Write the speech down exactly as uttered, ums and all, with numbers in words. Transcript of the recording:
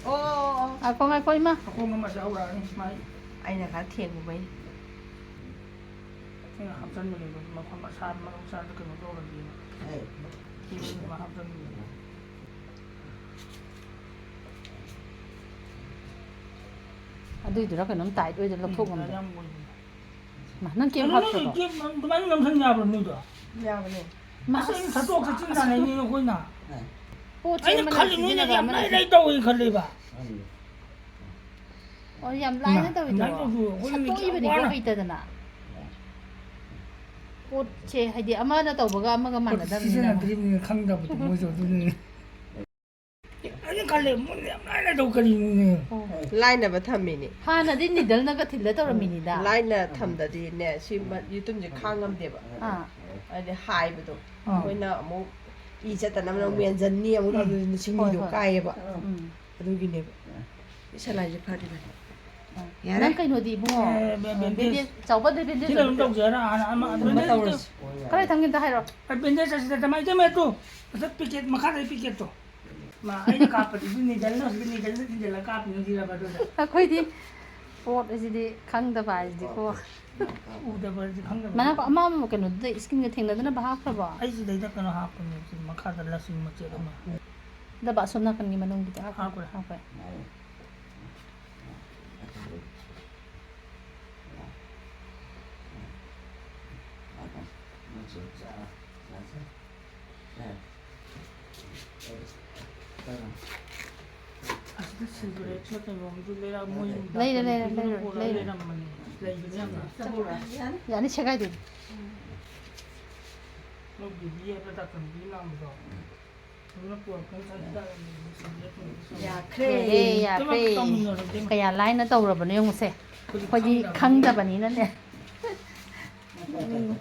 ꯑꯣ, ꯑꯣ, ꯑꯣ꯫ ꯉꯥꯏꯈꯣ, ꯉꯥꯏꯈꯣ, ꯏꯃꯥ꯫ ꯃꯈꯣꯡ ꯑꯃꯁꯦ ꯍꯧꯔꯛꯑꯅꯤ, ꯃꯥꯏ꯫ ꯑꯩꯅ ꯈꯔ ꯊꯦꯡꯉꯨꯕꯩ꯫ ꯑꯩꯅ ꯍꯥꯞꯆꯟꯕꯅꯦꯕ, ꯃꯐꯝ ꯑꯁꯥꯕ ꯃꯅꯨꯡ ꯆꯥꯗ ꯀꯩꯅꯣ ꯇꯧꯔꯗꯤꯅ꯫ ꯑꯦ꯫ ꯁꯤꯗꯤ ꯑꯗꯨꯃꯥꯏꯅ ꯍꯥꯞꯆꯟꯕꯅꯦ꯫ ꯑꯗꯨꯏꯗꯨꯔ ꯀꯩꯅꯣꯝ tight ꯑꯣꯏꯗꯅ ꯎꯝ, ꯂꯧꯊꯣꯛ ꯉꯝꯗꯦ꯫ ꯌꯥꯝ ꯑꯣꯏꯕꯅꯦ꯫ ꯃꯥ, ꯅꯪ ꯀꯦꯞ ꯑꯗꯨ ꯅꯣꯏ ꯍꯥꯞꯇ꯭ꯔꯕꯣ? ꯀꯦꯞ ꯑꯗꯨꯃꯥꯏꯅ ꯅꯝꯁꯟ ꯌꯥꯕ꯭ꯔꯣ ꯅꯣꯏꯗꯣ? ꯌꯥꯕꯅꯦ꯫ ꯃꯥ, ꯑꯁ, ꯑꯩꯅ ꯆꯠꯊꯣꯛ ꯆꯠꯁꯤꯟ ꯑꯁ, ꯁꯥꯟꯅꯩꯅꯦ ꯑꯩꯈꯣꯏꯅ꯫ ꯄꯣꯠꯁꯦ ꯑꯩꯅ ꯑꯃꯅ ꯈꯜꯂꯤ ꯅꯣꯏꯅ ꯁꯤꯖꯤꯟꯅꯕ ꯌꯥꯝ ꯑꯃꯅ ꯂꯥꯏ ꯁꯤ- ꯂꯥꯏ ꯇꯧꯏ ꯈꯜꯂꯦꯕ꯫ ꯑꯣ, ꯌꯥꯝ ꯂꯥꯏꯅ ꯏꯃꯥ, ꯇꯧꯋꯤꯗꯣ꯫ ꯑꯗꯨꯃꯥꯏꯅ ꯇꯧꯕꯗꯣ ꯑꯩꯈꯣꯏꯅ ꯁꯠꯇꯣꯛꯏꯕꯅꯤꯀꯣ ꯋꯥꯅ ꯍꯩꯇꯗꯅ꯫ ꯄꯣꯠꯁꯦ ꯍꯥꯏꯗꯤ ꯑꯃꯅ ꯇꯧꯕꯒ ꯑꯃꯒ ꯄꯣꯠ ꯃꯥꯟꯅꯗꯕꯅꯤꯅ꯫ ꯁꯤꯖꯤꯟꯅꯗ꯭ꯔꯤꯕꯅꯤꯅ ꯈꯪꯗꯕꯗꯣ ꯃꯣꯏꯁꯨ ꯑꯗꯨꯅꯤ꯫ ꯑꯩꯅ ꯈꯜꯂꯦ, ꯃꯣꯏꯅ ꯌꯥꯝ ꯂꯥꯏꯅ ꯇꯧ ꯀꯔꯤꯅꯣꯅꯦ? ꯑꯣ꯫ ꯂꯥꯏꯅꯕ ꯊꯝꯃꯤꯅꯦ꯫ ꯍꯥꯟꯅꯗꯤ needleꯅꯒ ꯊꯤꯜꯂ ꯇꯧꯔꯝꯃꯤꯅꯤꯗ꯫ ꯂꯥꯏꯅ ꯊꯝꯗꯗꯤꯅꯦ, ꯁꯤ ꯃ-, ꯌꯦꯇꯨꯝꯁꯦ ꯈꯥꯡ ꯉꯝꯗꯦꯕ꯫ ꯑꯥ꯫ ꯍꯥꯏꯗꯤ ꯍꯥꯏꯕꯗꯣ꯫ ꯑꯥ꯫ ꯑꯩꯈꯣꯏꯅ ꯑꯃꯨꯛ ꯏ ꯆꯠꯇꯅꯕ ꯑꯃꯨꯛ ꯃꯦꯟꯖꯟꯅꯤ, ꯑꯃꯨꯛ ꯎꯝ꯫ ꯑꯗꯨꯅ ꯍꯣꯏ, ꯁꯤꯡꯂꯤꯗꯣ ꯍꯣꯏ꯫ ꯀꯥꯏꯌꯦꯕ꯫ ꯎꯝ꯫ ꯑꯗꯨꯒꯤꯅꯦꯕ꯫ ꯏꯁ, ꯂꯥꯏꯁꯦ ꯐꯔꯤꯕꯅꯤ꯫ ꯑꯥ꯫ ꯌꯥꯔꯦ? ꯅꯪ ꯀꯩꯅꯣꯗꯤ ꯏꯕꯨꯡꯉꯣ, ꯑꯦ, ꯕꯦ-, ꯑ, bandage꯫ Bandage, ꯆꯥꯎꯕ ꯑꯗꯨ bandage ꯁꯤꯅ ꯑꯗꯨꯝ ꯑꯗꯨꯝ ꯇꯧꯖꯔ, ꯑꯥ, ꯑꯃ, ꯑꯗꯨꯝ bandage ꯇꯧꯔꯁꯤ꯫ ꯀꯗꯥꯏ ꯊꯝꯒꯦ ꯑꯝꯇ ꯍꯥꯏꯔꯣ꯫ ꯑꯦ, bandage ꯑꯁꯤꯗ ꯇꯃꯥꯏ ꯇꯃꯥꯏ ꯇꯨ꯫ ꯃꯊꯛ packet, ꯃꯈꯥꯗꯩ packetꯇꯣ꯫ ꯃꯥ, ꯑꯩꯅ ꯀꯥꯞꯄꯗꯤ ꯑꯗꯨ needleꯅ ꯍꯧꯖꯤꯛꯀꯤ needleꯅ ꯊꯤꯟꯖꯤꯜꯂꯒ ꯀꯥꯞꯄꯤꯅ ꯊꯤꯔꯕ ꯑꯗꯨꯗ꯫ ꯑꯩꯈꯣꯏꯗꯤ ꯄꯣꯠ ꯑꯁꯤꯗꯤ ꯈꯪꯗꯕ ꯍꯥꯏꯁꯤꯗꯤꯀꯣ꯫ ꯎꯗꯕ ꯍꯥꯏꯁꯤꯗꯤ ꯈꯪꯗꯕ꯫ ꯃꯅꯥꯛ ꯑꯃ, ꯑꯃ ꯀꯩꯅꯣꯗꯨꯗ screenꯒ ꯊꯦꯡꯅꯗꯅꯕ ꯍꯥꯞꯈ꯭ꯔꯕꯣ? ꯑꯩ ꯁꯤꯗꯩꯗ ꯀꯩꯅꯣ ꯍꯥꯞꯄꯅꯦ, ꯁꯤ ꯃꯈꯥꯗ ꯂꯁꯤꯡ ꯃꯆꯦꯠ ꯑꯃ꯫ ꯑꯗ ꯑꯁꯣꯝ ꯅꯥꯀꯟꯒꯤ ꯃꯅꯨꯡꯒꯤꯗ ꯍꯥꯞꯈ꯭ꯔꯦ꯫ ꯍꯥꯞꯈ꯭ꯔꯦ꯫ ꯍꯥꯞꯈ꯭ꯔꯦ꯫ ꯑꯁꯤꯗ Sindurex ꯀꯩꯅꯣꯝꯁꯨ ꯂꯩꯔꯛ-, ꯃꯣꯏ ꯂꯩꯔꯦ, ꯂꯩꯔꯦ, ꯂꯩꯔꯦ, ꯄꯣꯔꯛꯑ ꯂꯩꯔꯦ꯫ ꯂꯩꯔꯝꯕꯅꯦ꯫ ꯂꯩꯕꯅꯦ ꯌꯥꯝꯅ꯫ ꯌꯥꯅꯤ, ꯁꯦꯒꯥꯏꯗꯣꯏꯅꯤ꯫ ꯃꯣꯏ ꯕꯤꯕꯤ ꯍꯥꯏꯕ ꯗꯥꯛꯇꯔ ꯅꯨꯄꯤ ꯑꯃ ꯂꯥꯛꯑꯝꯕꯗꯣ꯫ ꯑꯗꯨꯅ ꯄꯣꯔꯛꯄ ꯆꯠ-, ꯌꯥꯈ꯭ꯔꯦ꯫ ꯂꯣꯏꯔꯦ, ꯌꯥꯈ꯭ꯔꯦ꯫ ꯇꯧꯃꯤꯟꯅꯔꯁꯦ꯫ ꯀꯌꯥ ꯂꯥꯏꯅ ꯇꯧꯔꯕꯅꯣ ꯌꯦꯡꯉꯨꯁꯦ꯫ ꯑꯩꯈꯣꯏꯗꯤ ꯑꯩꯈꯣꯏꯗꯤ ꯈꯪꯗꯕꯅꯤꯅ꯫ ꯈꯪꯗꯕꯅꯤꯅꯅꯦ꯫ ꯎꯝ꯫